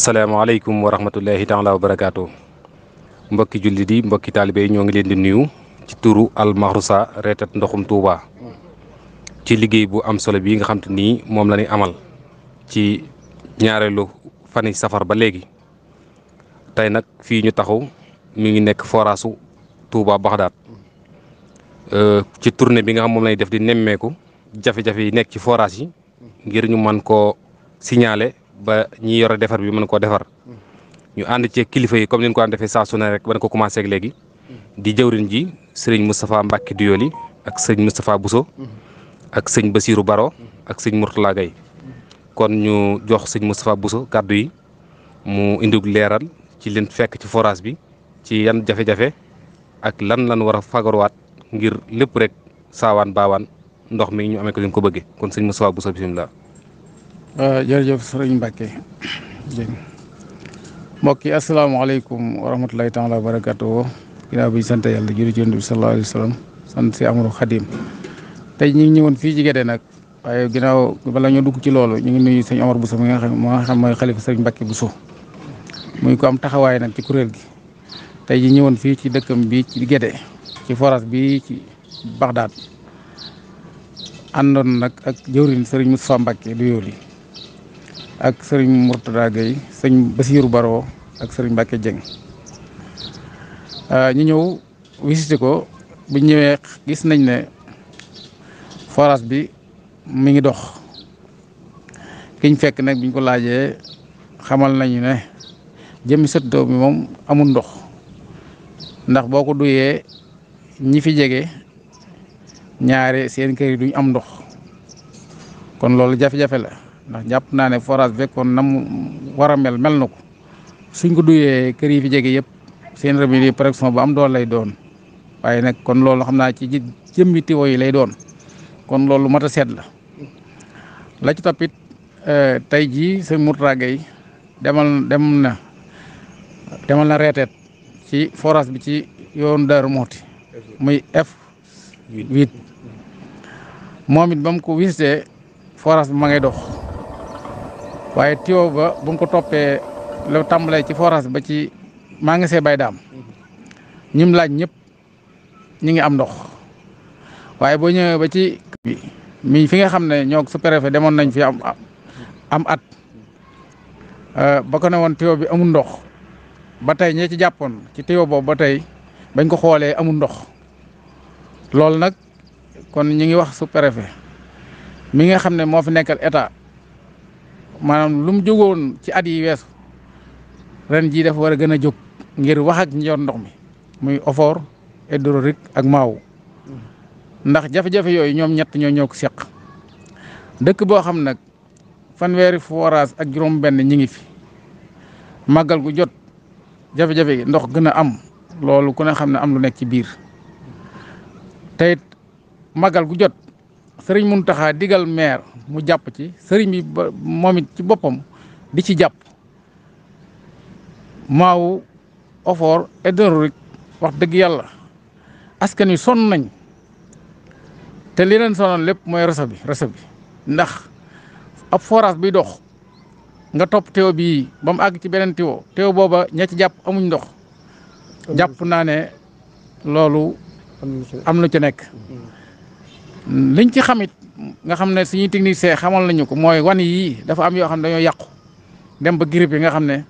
asalaamaaleykum wa rahmatullahi taala wa barakaatu mbokki jullit yi mbokki taalibe yi ñoo ngi leen di nuyu ci turu Al Mahrousa reetat ndoxum Touba ci liggéey bu am solo bii nga xam te nii moom la ñuy amal ci ñaareelu fani safar ba léegi tey nag fii ñu taxaw mi ngi nekk foraasu Touba Baxdaat ci tournée bi nga xam moom lay def di nemmeeku jafe-jafe yi nekk ci forage yi ngir ñu mën koo signaler ba ñi yore defar bi mën koo defar ñu ànd ci kilifa yi comme ni ñu ko daan defee saa su ne rek ba ñu ko commencé ak léegi di jëwriñ ji sëriñ Moustapha Mbacke Diyoli ak sëñ Moustapha Bousso ak sëñ Basirou Baro ak sëñ Mourtala Gaye kon ñu jox sëñ Moustapha Bousso kàddu yi mu indi leeral ci leen fekk ci forage bi ci yan jafe-jafe ak lan war a fagaruwaat ngir lépp rek saawaan baawaan ndox mi ñu amee ko li ko bëggee kon sëñ Moustapha Bousso bisimilah. jërëjëf sëriñ Mbacke mbokk yi asalaamaaleykum wa rahmatulahi taala wa barakatuh ginnaaw bi sant yàlla julli ci Yonent bi sallallahu alayhi wa sallam sant si Amadu Xadim tey ñu ngi ñëwoon fii ci Guédé nag waaye ginnaaw bala ñu dugg ci loolu ñu ngi nuyu sëñ Omar Bousso mi nga xam mooy xalifa sëriñ Mbacke Bousso muy ko am taxawaay nag ci kuréel gi tey ji ñëwoon fii ci dëkkam bi ci Guédé ci forage bi ci Baxdaat àndoon nag ak jëwriñ sëriñ Moustapha Mbacke Diyoli ak sëriñ Mourtada Gueye sëñ Basirou Baro ak sëriñ Mbacke Dieng ñu ñëw visité ko bu ñëwee gis nañ ne forage bi mi ngi dox kiñ fekk nag biñ ko laajee xamal nañu ne jëmmi sëttoo bi moom amul ndox ndax boo ko duyee ñi fi jege ñaare seen kër yi duñ am ndox kon loolu jafe-jafe la ndax jàpp naa ne forage fekkoon na mu war a mel na ko suñ ko duyee kër yi fi jege yëpp seen robinet yi pression bu am doole lay doon waaye nag kon loolu xam naa ci jëmmi tiwo yi lay doon kon loolu mat a seet la ci toppit tey jii sëñ Mourtada Gueye demal na reeteet ci forage bi ci yoonu Daaru Muxti muy F8 moom it ba mu ko visité forage bi ma ngay dox waaye tiwo ba bu nga ko toppee la tàmbalee ci forage ba ci maa ngi see bay daam ñim laaj ñëpp ñi ngi am ndox waaye boo ñëwee ba ci mi fi nga xam ne ñoo sous-préfet demoon nañ fi am at ba ko ne woon tiwo bi amul ndox ba tey ñee ci jàppoon ci tiwo boobu ba tey bañ ko xoolee amul ndox loolu nag kon ñi ngi wax sous-préfet mi nga xam ne moo fi nekkal état maanaam lu mu jógoon ci at yi weesu ren jii dafa war a gën a jóg ngir wax ak ñi yor ndox mi muy OFOR hydraulique ak maaw ndax jafe-jafe yooyu ñoom ñett ñoo ko seq dëkk boo xam nag fanweeri forage ak juróom-benn ñi ngi fi màggal gu jot jafe-jafe yi ndox gën a am loolu ku ne xam ne am lu nekk ci biir te it màggal gu jot sëriñ Mountakha digal maire mu jàpp ci sëriñ bi ba moom it ci boppam di ci jàpp maaw OFOR hydraulique wax dëgg yàlla askan wi sonn nañ te li leen sonal lépp mooy réseau bi ndax ab forage biy dox nga topp teew bii ba mu àgg ci beneen teew booba ña ci jàpp amuñ ndox jàpp naa ne loolu am lu ci nekk liñ ci xamit nga xam ne suñuy technicien xamal nañu ko mooy wan yii dafa am yoo xam ne dañoo yàqu dem ba grippe yi nga xam ne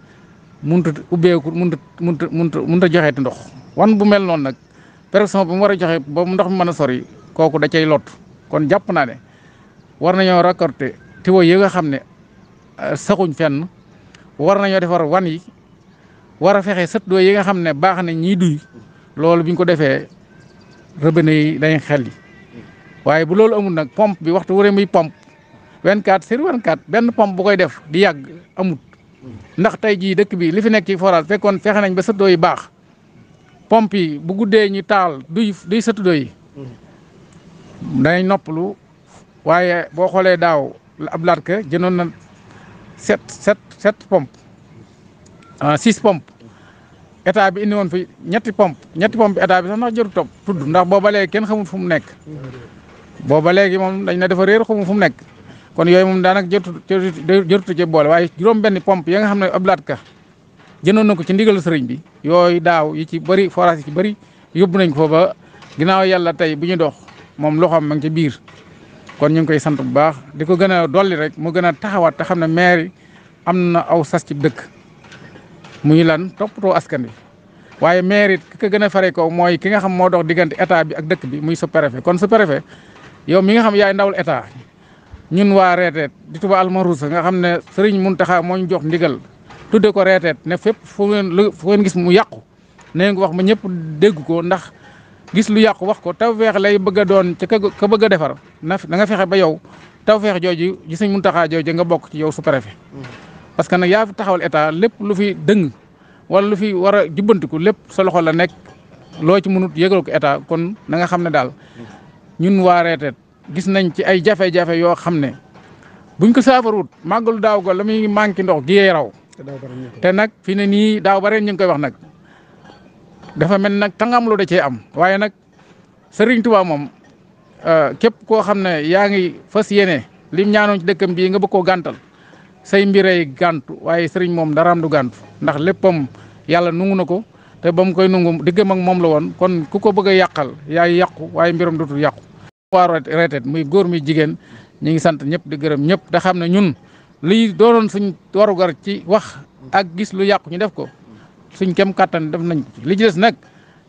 mënut ubbeeku mënut a joxeeti ndox wan bu mel noonu nag pression bi mu war a joxe ba ndox mi mën a sori kooku da cay lot kon jàpp naa ne war nañoo raccorder tiwo yi nga xam ne saxuñ fenn war nañoo defar wan yi war a fexe sët doo yi nga xam ne baax na ñiy duy loolu bi ñu ko defee robinet yi dañ xel yi waaye bu loolu amul nag pompe bi waxtu wure muy pompe 24/24 benn pompe bu koy def di yàgg amut ndax tey jii dëkk bi li fi nekk ci forage fekkoon fexe nañ ba sët doo yi baax pompe yi bu guddee ñu taal duy sët doo yi danañ noppalu waaye boo xoolee daaw ab laat ka jënoon na sept pompe 6 pompe état bi indi woon fi ñetti pompe bi état bi sax ndax jëru topp tudd ndax booba léegi kenn xamul fu mu nekk booba léegi moom dañ na dafa réer xamul fu mu nekk kon yooyu moom daanaka jotutu ci boole waaye juróom-benn pompe ya nga xam ne Abdoulaye Ka jëndoon na ko ci ndigal sëriñ bi yooyu daaw yi ci bëri forage yi ci bëri yóbbu nañ ko fa ba ginnaaw yàlla tey bu ñu dox moom loxoom ma ngi ci biir. kon ñu ngi koy sant bu baax di ko gën a dolli rek mu gën a taxawaat te xam ne maire yi am na aw sas ci dëkk muy lan toppatoo askan wi waaye maire it ki ko gën a fare ko mooy ki nga xam moo dox diggante état bi ak dëkk bi muy sous-préfet kon sous-préfet yow mi nga xam yaay ndawul état ñun waa reeteet di Touba Almarousa nga xam ne Serigne Mountakha moo ñu jox ndigal tudde ko reeteet ne fépp fu ngeen gis mu yàqu nee nga wax ma ñëpp dégg ko ndax gis lu yàqu wax ko tawfeex lay bëgg a doon ci ka bëgg a defar na nga fexe ba yow tawfeex jooju gi Serigne Mountakha jooju nga bokk ci yow sous-préfet parce que nag yaa fi taxawal état lépp lu fi dëng wala lu fi war a jubbantiku lépp sa loxo la nekk loo ci mënut yëgal ko état kon na nga xam ne daal ñun waa reeteet gis nañ ci ay jafe-jafe yoo xam ne buñ ko saafarut màggalu daaw go la muy manqué ndox gi raw te nag fi ne nii daaw ba ren ñu ngi koy wax nag dafa mel nag tangam lu da cee am waaye nag Serigne Touba moom képp koo xam ne yaa ngi fas yéene lim ñaanoon ci dëkkam bii nga bëgg koo gàntal say mbiray gàntu waaye Serigne moom daraam du gàntu ndax léppam yàlla nungu na ko te ba mu koy nungu diggam ak moom la woon kon ku ko bëgg a yàqal yaay yàqu waaye mbiram dootul yàqu. waa reeteet muy góor muy jigéen ñi ngi sant ñëpp di gërëm ñëpp da xam ne ñun lii doonoon suñ warugar ci wax ak gis lu yàqu ñu def ko suñ kem kàttan def nañ ko ci li ci des nag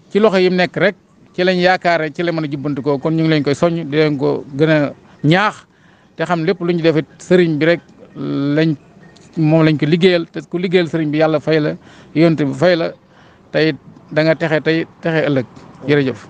ci loxo yi mu nekk rek ci lañ yaakaare ci la mën a jubbanti ko kon ñu ngi leen koy soññ di leen ko gën a ñaax te xam lépp lu ñu defit sëriñ bi rek moom lañ ko liggéeyal te ku liggéeyal sëriñ bi yàlla fay la yonte bi fay la tey da nga texe tey texe ëllëg jërëjëf